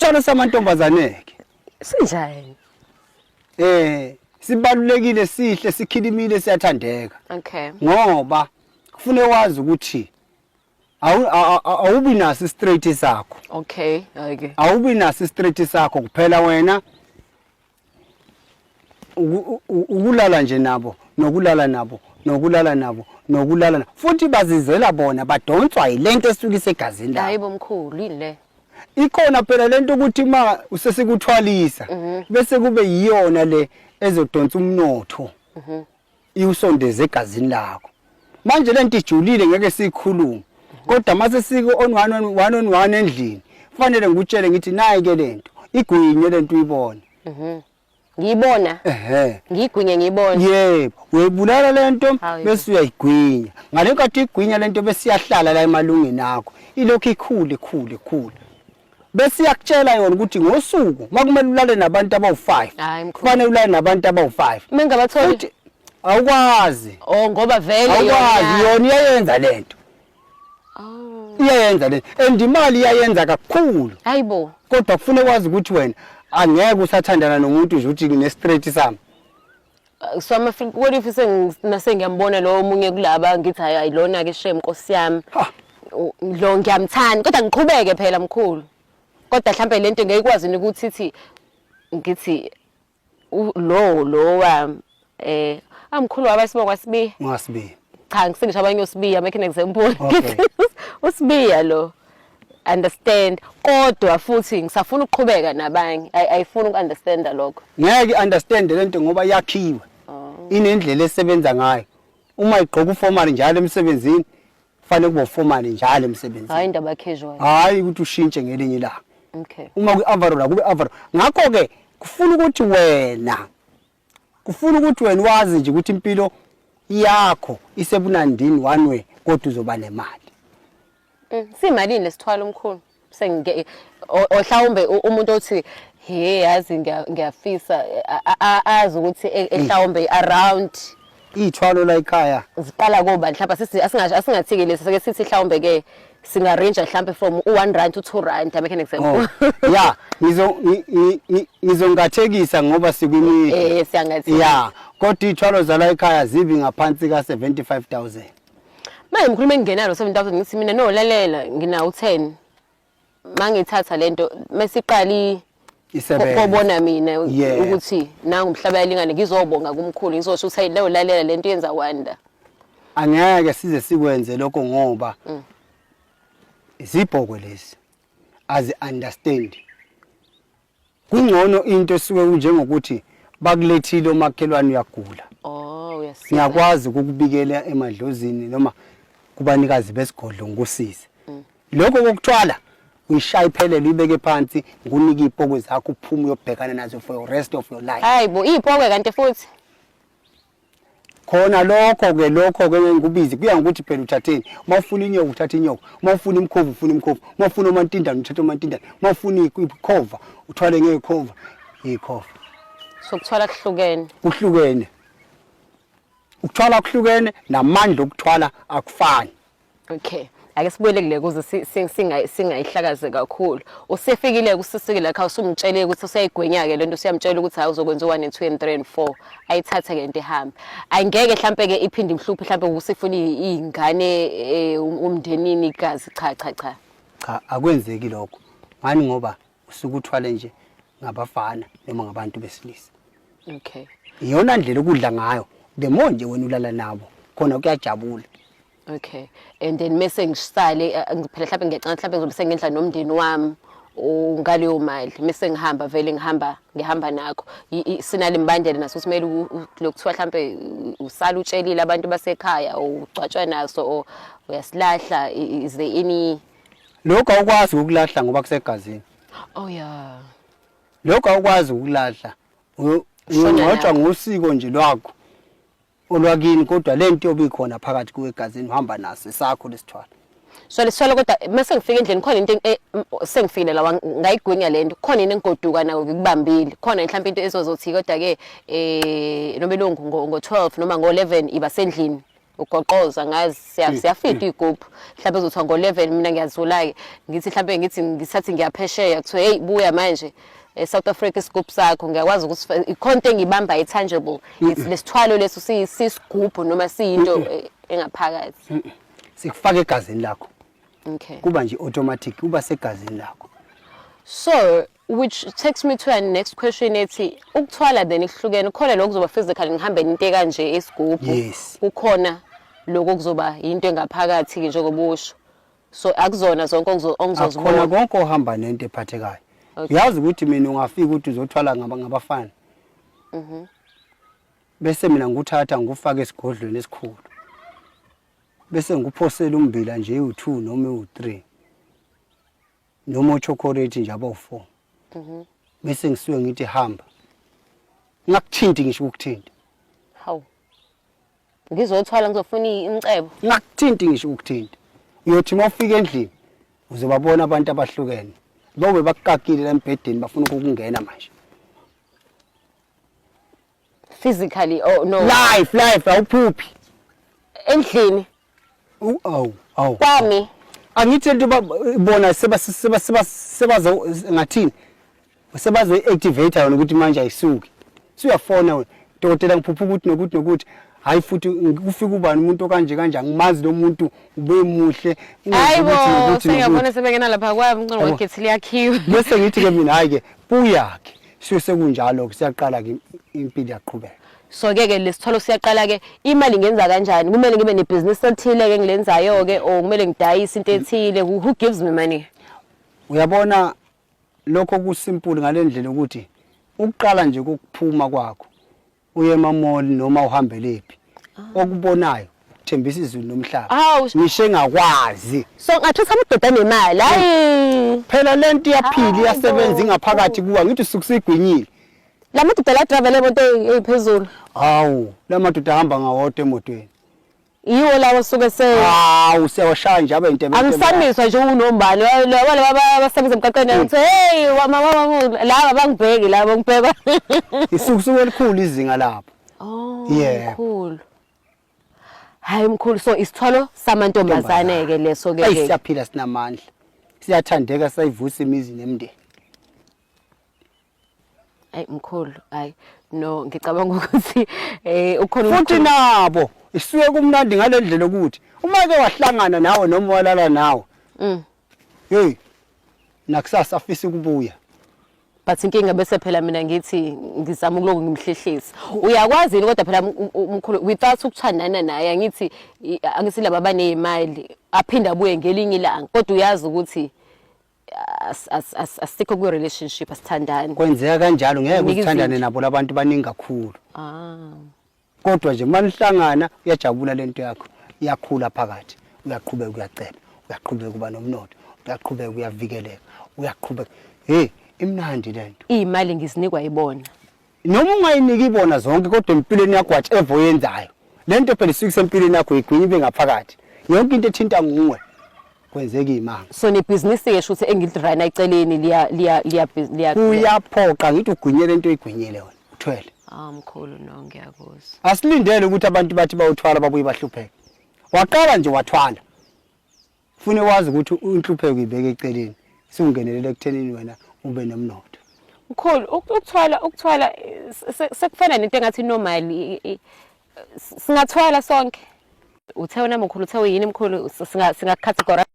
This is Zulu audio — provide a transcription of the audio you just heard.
Isithwalo samantombazane-ke Sinjani? Sibalulekile, sihle, sikhilimile, siyathandeka. Ngoba kufuneka wazi ukuthi awubi naso straight sakho. Awubi naso straight sakho kuphela wena ukulala nje nabo, nokulala nabo, nokulala nabo, nokulala nabo. Futhi bazizela bona, badonswa yilento esuke isegazini labo. Hayibo mkhulu, yini le? Ikhona phela lento ukuthi uma usesikuthwalisa bese kube yiyona le ezodonsa umnotho. Iwusondeze egazini lakho. Manje lento ijulile, ngeke siyikhulume. Kodwa mase siko on one on one on one endlini, kufanele ngikutshele ngithi nayi ke lento. Igwinye lento uyibone. Ngiyibona. Ehhe. Ngiyigwinye ngiyibona. Yebo, uyibulala lento Hawu, bese uyayigwinya. Ngale nkathi igwinya lento bese iyahlala la emalungeni akho. Ilokhu ikhule ikhule ikhule. Bese iyakutshela yona ukuthi ngosuku makumele ulale nabantu abawu5. Hayi, mkhulu. Kufanele ulale nabantu abawu5. Mengabatholi. Futhi awukwazi. Oh, ngoba vele Awukwazi, yona iyayenza lento. Oh. Iyayenza lento. And imali iyayenza kakhulu. Hayibo. Kodwa kufuneka wazi ukuthi wena angeke usathandana nomuntu nje uthi ngine straight sami. So ama what if nase ngiyambona lo omunye kulaba, ngithi hayi, ayilona ke, shame, Nkosi yami. Ha. Lo ngiyamthanda, kodwa ngiqhubeke phela mkhulu. Kodwa mhlambe lento ngeke ikwazi ukuthi ithi ngithi lo wami amkhulu wabasibonga kwaSibiya. NgaSibiya. Cha, ngisingisho abanye oSibiya, make an example. Okay. USibiya lo understand, kodwa futhi ngisafuna ukuqhubeka nabanye. Ayifuni uku-understanda lokho. Ngeke understand lento ngoba yakhiwe. Inendlela esebenza ngayo. Uma igqoka uformal njalo emsebenzini, kufanele kube uformal njalo emsebenzini. Hayi, indaba casual. Hayi ukuthi ushintshe ngelinye ilanga. Okay. Uma kwi-overall, akube overall. Ngakho ke kufuna ukuthi wena wazi nje ukuthi impilo yakho isebunandini one way, kodwa uzoba nemali. Simalini lesithwalo omkhulu? Sengike ohlawumbe umuntu othi he, yazi ngiyafisa azi ukuthi ehlawumbe around Iy'thwalo la ekhaya ziqala koba mhlawumbe asingasho, asingathiki lesi, sike sithi mhlawumbe ke singa-range mhlawumbe from u-1 rand to R2, I make an example. Oh, ya, ngizongathekisa ngoba sikwimidi. Siyangathekisa. Ya, kodwa iy'thwalo zala ekhaya zibi ngaphansi ka-75,000. Manje mkhuluma engingenalo 7000, ngithi mina no, lalela, nginawo 10, mangithatha lento mesiqali Isebenza. Kobona mina ukuthi nangu umhlaba yalingane, ngizobonga kumkhulu, ngizosho ukuthi hayi, leyo, lalela, lento yenza wonder. Angeke size sikwenze lokho ngoba izibhokwe lezi azi understand. Kungcono into esuke kunjengokuthi bakulethile omakhelwane, uyagula. Oh, uyasiza. Ngiyakwazi ukukubikela emadlozini noma kubanikazi besigodlo ngikusize. Lokho kokuthwala uyishaya iphelele, uyibeke phansi, ngikunike iy'pokwe zakho, uphume uyobhekana nazo for the rest of your life. Hayi bo, iy'pokwe kanti futhi? Khona lokho-ke, lokho-ke ngikubize kuya ngokuthi phela uthatheni. Uma ufuna inyoka uthatha inyoka, uma ufuna imkhovu ufuna imkhovu, uma ufuna omantindane uthatha omantindane, uma ufuna ikhova uthwale ngey'khova, iy'khova. So kuthwala kuhlukene. Kuhlukene ukuthwala, kuhlukene namandla okuthwala akufani. Okay. Ake sibuyele kule kuze singayihlakaze kakhulu. Usefikile kusisikile ekhaya, usumtshele ukuthi useyigwenya-ke lento, usuyamtshela ukuthi hayi, uzokwenza u-1 and 2 and 3 and 4. Ayithathe ke into ihambe. Ayingeke mhlampe ke iphinde imhluphe mhlampe usifuna iy'ngane umndenini igazi, cha cha cha. Cha, akwenzeki lokho. Ngani? Ngoba usuke uthwale nje ngabafana noma ngabantu besilisa. Iyona ndlela okudla ngayo, the more nje wena ulala nabo khona kuyajabula. Okay. And then mase ngisale phela mhlawumbe ngiyacanga, mhlawumbe ngizobe sengendla nomndeni wami ngaleyo mali, mase ngihamba vele ngihamba nakho. Sinale mbandela naso ukuthi kumele lokuthiwa mhlawumbe usala utshelile abantu basekhaya or ugcwatshwa naso or uyasilahla, is there any Lokho awukwazi ukulahla ngoba kusegazini. Oh yeah. Lokho awukwazi ukulahla. Ushona Uyongcwatshwa nakho. ngosiko nje lwakho olwakini, kodwa le nto yobe ikhona phakathi kuwe egazini uhamba naso, esakho lesithwalo. So lesithwalo, kodwa mase ngifika endlini khona into sengifikile la ngayigwinya lento, khona into engigoduka nayo ngikubambile, khona mhlawumbe into ezozothi kodwa ke nobelungu ngo 12 noma ngo 11 iba sendlini. Ugoqoza ngazi siyafida iy'gubhu mhlawumbe kuzothiwa ngo-11 mina ngiyazula-ke ngithi mhlawumbe ngithi ngisathi ngiyaphesheya kuthiwe heyi buya manje e-South Africa isigubhu sakho ngiyakwazi ukuthi ikhona into engiyibamba i-tangible. It's lesithwalo leso siyisigubhu noma siyinto engaphakathi. Sikufaka egazini lakho. Okay. Kuba nje automatic, kuba segazini lakho. So which takes me to our next question ethi ukuthwala then kuhlukene, kukhona lokho kuzoba physical ngihambe into kanje isigubhu. Yes. Kukhona lokho kuzoba into engaphakathi ke njengoba usho. So akuzona zonke ongizozibona. Akukhona konke ohamba nento ephathekayo. Okay. Uyazi ukuthi mina ungafika ukuthi uzothwala ngabafana. Bese mina ngikuthatha ngikufake esigodlweni esikhulu. Bese ngikuphosela ummbila nje ewu2 noma ewu3. Noma ochocolate nje abawu4. Bese ngisuke ngithi hamba. Ngakuthinti ngisho ukuthinta. Hawu. Ngizothwala ngizofuna imicebo. Ngakuthinti ngisho ukuthinta. Uyothi uma ufika endlini uzobabona abantu abahlukene. Bobe bakukakile la embhedeni bafuna ukukungena manje. Physically, oh no. Life, life awuphuphi. Endlini. Awu, awu. Kwami. Angithi into bona seba seba seba sebazo ngathini? Sebazo activate yona ukuthi manje ayisuki. Suyafona wena. Dokotela ngiphupha ukuthi nokuthi nokuthi. Hayi futhi kufika ubani umuntu okanje kanje angimazi lo muntu ubemuhle. Hayi bo, sengiyabona sebengena lapha kwami ngcono wagethi liyakhiwe. Bese ngithi ke mina hayi ke buya ke. Suke sekunjalo ke siyaqala ke impilo iyaqhubeka. So ke ke lesithwalo siyaqala ke imali ngenza kanjani? Kumele ngibe nebhizinisi elithile ke ngilenzayo ke or kumele ngidayise into ethile? Who gives me money? Uyabona lokho kusimple ngalendlela ukuthi ukuqala nje kokuphuma kwakho uye ema-mall noma uhambe lephi okubonayo kuthembisa izulu nomhlaba. Hawu. Ngisho engakwazi. So ngathatha amadoda anemali. Hayi. Phela lento iyaphila Hayi iyasebenza bo. ingaphakathi kuwa ngithi usuke usuyigwinyile. La madoda la drive le moto eyiphezulu. Hawu, la madoda ahamba ngawodwa emotweni. Yiwo lawo suke se Hawu, siyawashaya nje abe intebe. Angisamiswa nje unombani laba laba abasebenza emgaqweni ngithi hey mama mama laba bangibheki laba ngibheka. Isukusuku elikhulu izinga lapho. Oh, Yebo. mkhulu. Hayi mkhulu, so isithwalo samantombazane ke leso ke Ayi ke. siyaphila sinamandla. Siyathandeka sayivusa imizi nemindeni. Ayi mkhulu, hayi no ngicabanga ukuthi ukhona Futhi nabo isuke kumnandi ngalendlela ukuthi uma ke wahlangana nawe noma walala nawe. Hey nakusasa afisa ukubuya. But inkinga bese phela mina ngithi ngizama ukuloku ngimhlehlisa. Uyakwazi yini kodwa phela mkhulu without ukuthandana naye angithi angithi laba abanezimali aphinde abuye ngelinye ilanga kodwa uyazi ukuthi asikho kwi relationship asithandani. Kwenzeka kanjalo ngeke Unika uthandane izinto. nabo labantu baningi kakhulu. Kodwa nje manihlangana uyajabula lento yakho iyakhula phakathi uyaqhubeka uyaceba uyaqhubeka uba nomnotho uyaqhubeka uyavikeleka uyaqhubeka hey imnandi lento. Imali ngizinikwa ibona. Noma ungayiniki ibona zonke kodwa empilweni yakho whatever oyenzayo lento phela isuke isempilweni yakho igwinye ibe ngaphakathi yonke into ethinta nguwe kwenzeka imanga. So nebhizinisi ke shuthi engilirana eceleni liya liya liya liya Kuyaphoqa ngithi ugwinyele into oyigwinyile wena uthwele. Ah mkhulu no ngiyakuzwa. Asilindele ukuthi abantu bathi bawuthwala babuye bahlupheke. Waqala nje wathwala. Fune wazi ukuthi inhlupheko ibeke eceleni. Siungenelela ekuthenini wena ube nomnotho. Mkhulu ukuthwala sekufana nento engathi normal singathwala sonke. Uthe wena mkhulu uthe uyini mkhulu singacategorize.